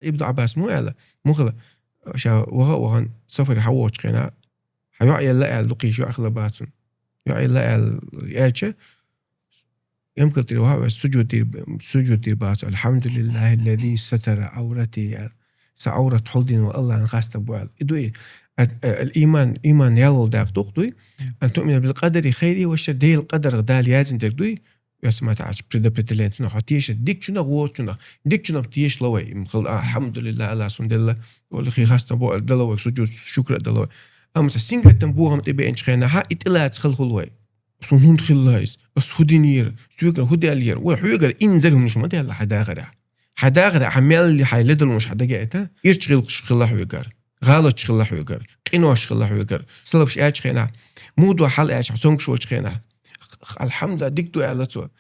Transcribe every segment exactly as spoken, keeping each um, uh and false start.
Ибн Ӏаббас мо аьлла, мо хала, ша ваха а вахана сафаре хьавоагӀача хенахь, хьа йоӀ елла аьлла дукха йиш йоӀ хила бацун. ЙоӀ елла аьлла, аьлча, эмкал тӀера ваха а ваьш, сужуд дийр, сужуд дийр бац, «Алхьамдулиллахиллази сатара Ӏаврати», аьлла. Са Ӏаврат хьулдина ва Аллахьан хастам бу аьлла. И ду и, а, а, иман, иман ялал дакъа дукха дуй, «Ан туъмина бил къадари хайрихи ва шаррихи», Дела къадарах Дала яздина дерг дуй, Ясматаш предопределенцунах хьо теша, дикачунах, вочунах, дикачунах тешала вай. Им хала, «Алхьамдулиллах, Аллах сун делла, валла хи хаста бо», дала вай, сужуд, шукра дала вай. Амма ца сингаттам бохам тӀе беънача хенахьа, и тӀелаца хала хул вай. Сун хӀунда хилла иза? Ас хӀу динера? Соьгара хӀу даьллера? Вай хьоьгара инзар хӀумнаш ма даьлла хьа дахарехь. Хьа дахарехь, хьа мел хьай ледалмаш хьа дага айта? Ирча гӀилкхаш хилла хьоьгара. ГӀалаташ хилла хьоьгара. Къинош хилла хьоьгара. Салафаш аьлча хенахь, мудо хьал аьлча, цомгаш волча хенахь. «Алхьамда, дика ду», аьлла цо.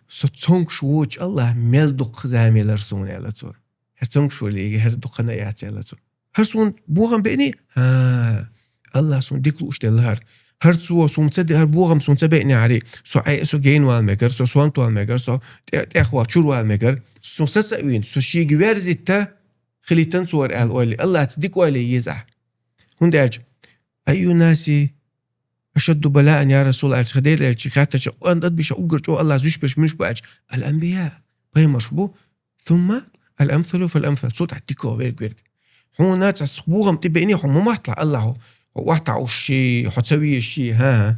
«Со цомгаш воч Аллах мел дукха замелар суна», аьлла цо. «ХӀара цомгаш валига, хӀара дукхана яц», аьлла цо. «ХӀара суна бохам беъни?» «ХӀа, Аллах суна дика лууш делла хӀара. ХӀара цо суна ца де-, хӀара бохам суна ца беъни хьари. Со Ӏе, со гейн вала мегар, со сонт вала мегар, со тӀе-, тӀехвала чур вала мегар. Со са ца вийна, со шийга верзитта хилийтан цора», аьлла ойли. Аллаца дика ойли еза ахь. ХӀунда аьлча, «Айю наси ашадду балаан, я Расул», аьлча, ха дела аьлча, хаьттача, ан ад биша уггар чӀо Аллах зуьш берш муьш бу аьлча, «Ал-анбия», пайхамарш бу, «сумма ал-амсалу фал-амсал», цул тӀаьхьа дика верг верг. Хьуна цас бохам тӀе беъни, хьо ма маттла Аллаху, хьо вахта уш ши, хьо ца веш ши, хӀа, хӀа.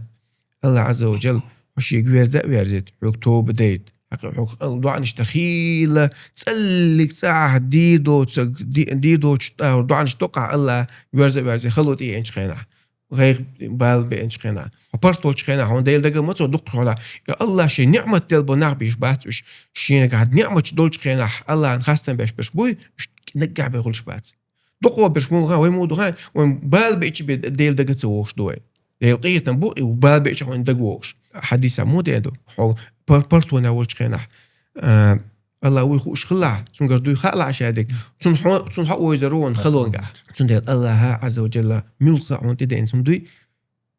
Аллах Азза ва Джал, хьо шийга верза а верзит, хьоьга тоба дайт. ХӀаьта хьо доӀанаш тӀа хийла, цӀаллиг цӀахь дийдоцаг, ди-, дийдоч тӀа доӀанаш токхахь Аллах верза а верзе, хало тӀеенчу хенахь. ГӀайгӀа бала беанчу хенахь. Хьо паргӀатолчу хенахь, хьуна Дела дага ма цо дуккха хьола. И Аллах шен ниъмат делла бо нах бийш бац уьш. Шена гахь ниъматаш долчу хенахь, Аллахьан хастам беш берш буй, уьш наггахь бен хуьлуш бац. Дукхо берш мула хан, вай муду хан, вайн бала беача бе Дела дага ца вогӀуш ду вай. Дела къинхетам бу, и бала беача хьуна дага вогӀуш. Хьадиса мо де ду? Хьо пар-, паргӀатонехь волчу хенахь, а, Аллах вуй хууш хилахь, цуьнгара дуй хаалахь шадерг, цунна хьо-, цунна хьо ойзар ву ван халонга. Цундела Аллаха Азза ва Джалла муьлхха а хьуна тӀедеана цунна дуй,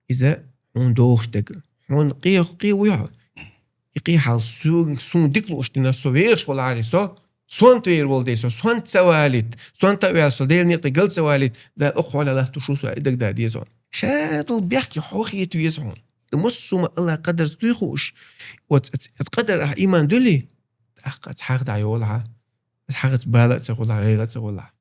иза хьуна дохуш дерг. Хьуна къе-, къе вуй хьо? И къе хьал суна, суна дика лууш дина, со вехаш валари со, сонта вер волу де со, сонта ца валит, сонта а ваьлла со, Делан некъа гал ца валит, да охьа хьола латтуш ву со, и дагда деза хьуна. Шадул бехке хьо хета веза хьуна. Массума Аллах къадарца дуй хууш, оц, оц, оц къадар ахь иман дуьлий, тӀаккха ас хьагӀ дӀайолахьа, ас хьагӀаца бала а ца гӀулахь, гӀайгӀа а ца гӀулахь.